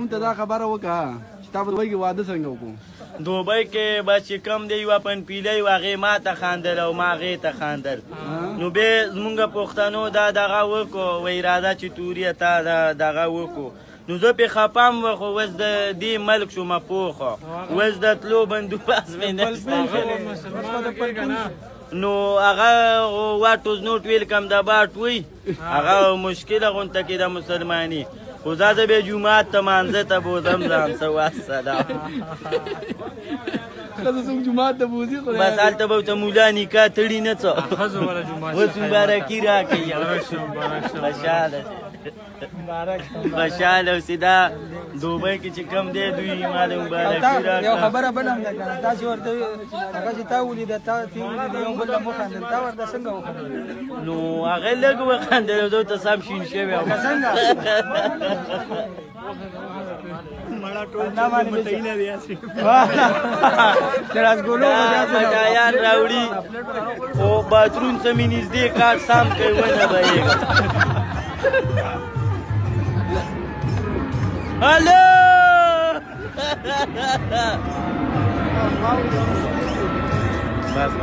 مونږ ته دا خبره وکړه چې تا په دوبۍ کې واده څنګه وکړو؟ دوبۍ کې به چې کوم دی یوه پنپیلی وه، هغې ما ته خاندل او ما هغې ته خاندل. نو بیا زمونږ پښتنو دا دغه وکړو، وایي راځه چې توریه تا دا دغه وکړو. نو زه پرې خفه هم وم، خو اوس د دې ملک شوم پوخ، اوس د تلو بندوبست مې نشته. نو هغه واټ از نوټ ویلکم د باټ وي، هغه مشکله غونته کې د مسلماني. خو زه بیا جومات ته مانځه ته بوځم ځان څه وسلام. ښځه څوک جومات ته بوځي؟ خو بس هلته به ورته مولا نکاح تړي نه څه، اوس مبارکي راکوي. خوشحاله خوشحاله اوسې. دا دوبۍ کې چې کوم دی دوی ماله مبارکي راکړه. یو خبره بله هم ده که نه، تاسې ورته هغه چې تا ولیده، تا تی ولیده، یو بل ته مو خندل، تا ورته څنګه وخندل؟ نو هغه لږ وخندل، زه ورته سم شین شوی وم. څنګه؟ مټایان راوړي خو باترون څه مې نږدې کار سم کوي ونه بهېږم. هلو بس.